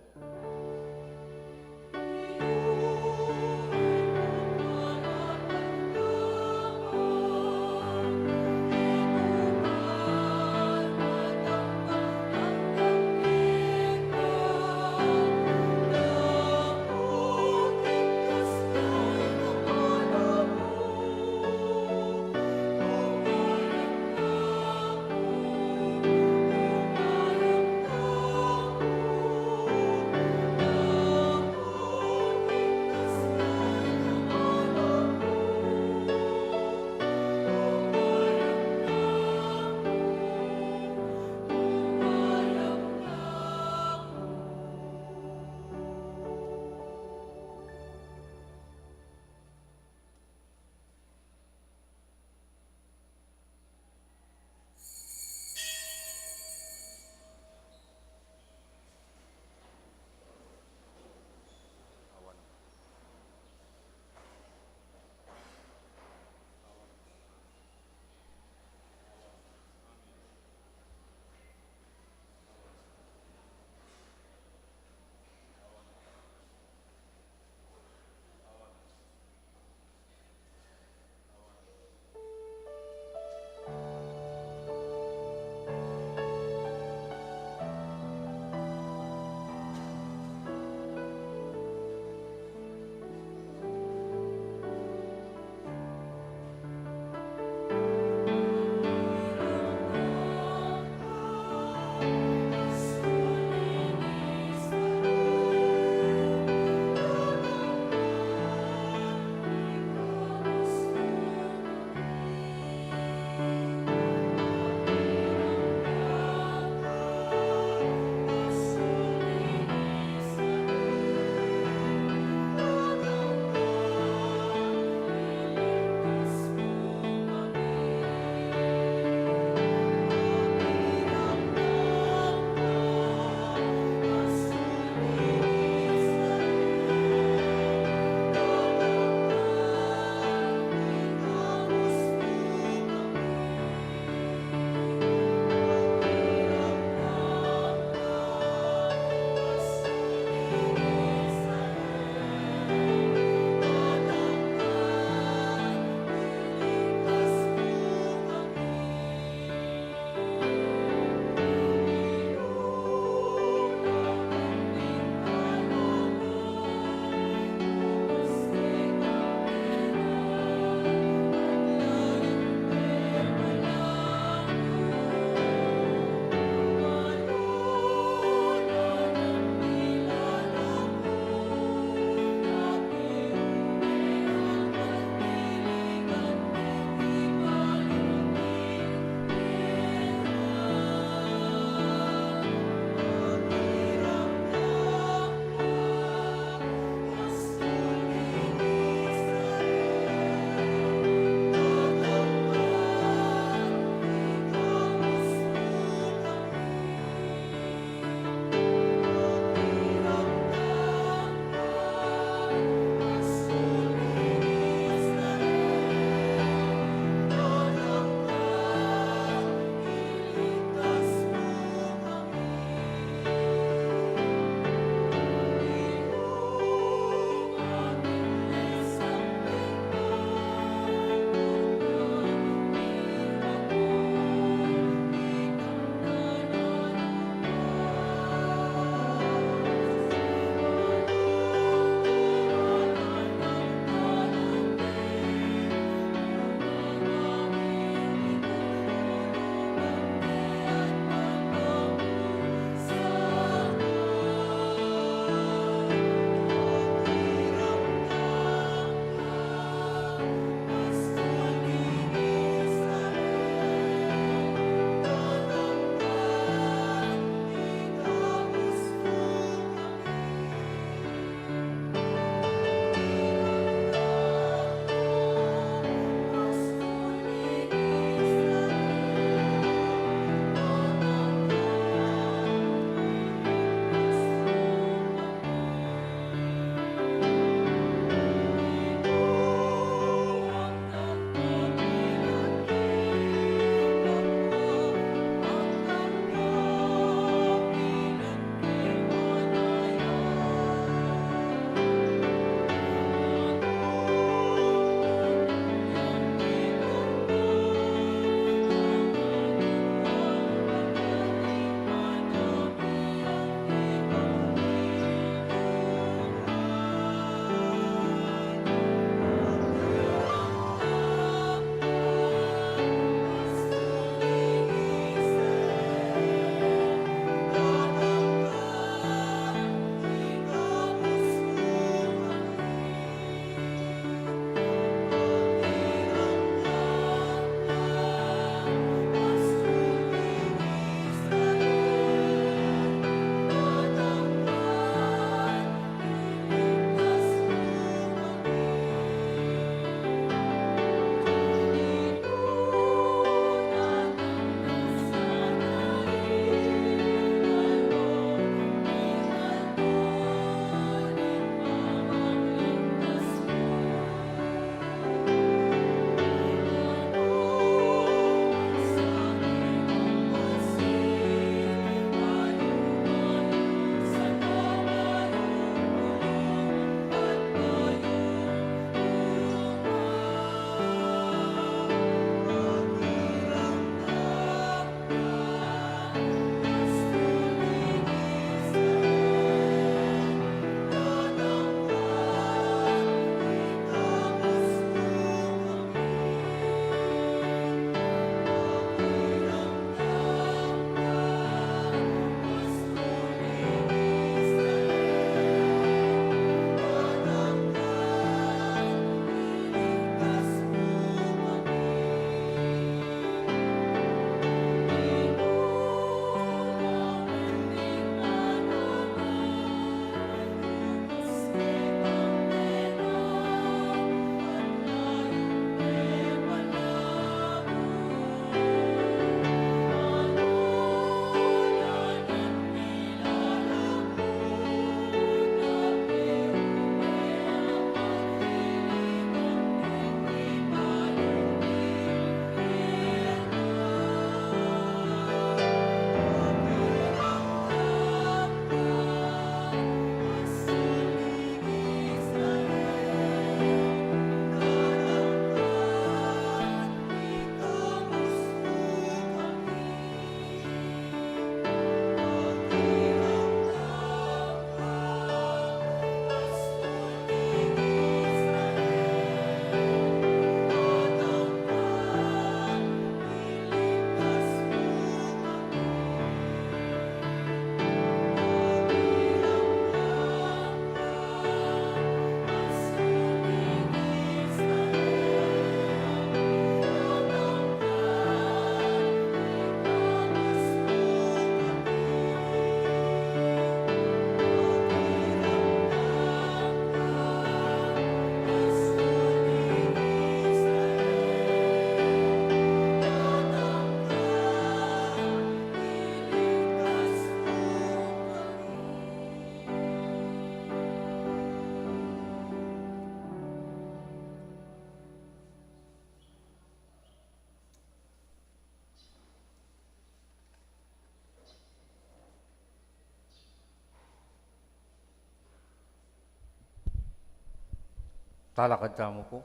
Talakad tamu pu.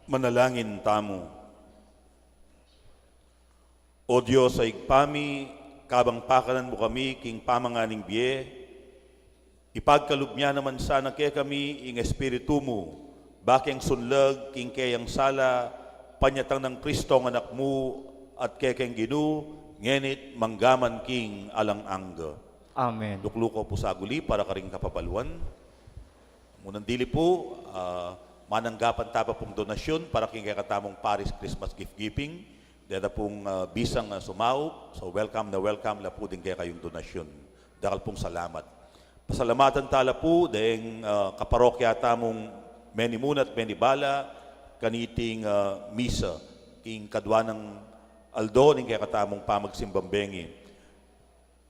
Manalangin tamu. O Dios a Ibpa mi, kabang pakanan mu kami king pamanganing bie, ipagkalub mu naman sana kekami ing Espiritu mu, ba keng sunlag king keyang sala, panyatang nang Kristong Anak mu, at kekeng Ginu, ngeni't manggaman king alang angga. Amen. Duklu ko pu saguli para karing kapabaluan. Munang dili pu, ah, mananggapan ta pa pung donasyun para king kekatamung Parish Christmas gift giving. Deta pung, ah, bisang, ah, sumaup. So, welcome na welcome la pu ding kekayung donasyun. Dakal pung salamat. Pasalamatan ta la pu deng, ah, kaparokya tamung menimuna't menibala kaniting, ah, misa king kadua nang aldo ning kekatamung pamagsimbang bengi.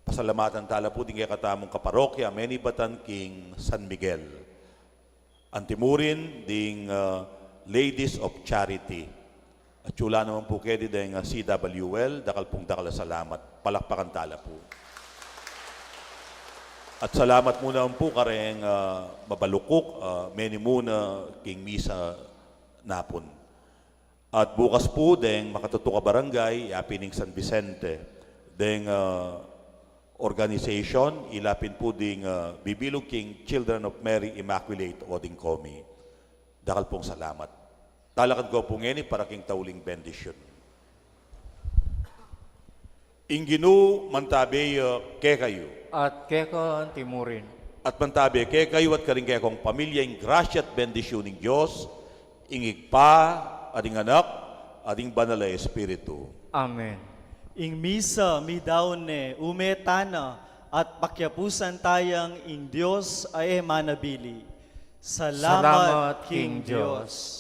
Pasalamatan ta la pu ding kekatamung kaparokya menibatan king San Miguel. Antimurin ding, ah, Ladies of Charity. At yula naman pu kedi deng, ah, C W L, dakal pung dakal a salamat. Palakpakan ta la pu. At salamat mu naman pu kareng, ah, mabalukuk, ah, menimuna king misa napun. At bukas pu deng makatutuk a barangay, yapin ing San Vicente, deng, ah, organization, ila pin pu ding, ah, bibilug king Children of Mary Immaculate o ding komi. Dakal pung salamat. Talakad ko pu ngeni para king tauling bendisyun. Ing Ginu mantabe ya kekayu. At keka antimurin. At mantabe kekayu at karing kekong pamilya ing grasya at bendisyun ning Dios, ing Ibpa, at ing Anak, at ing Banal a Espiritu. Amen. Ing misa midaun ne, ume tana, at pakyapusan tayang ing Dios a e manabili. Salamat king Dios.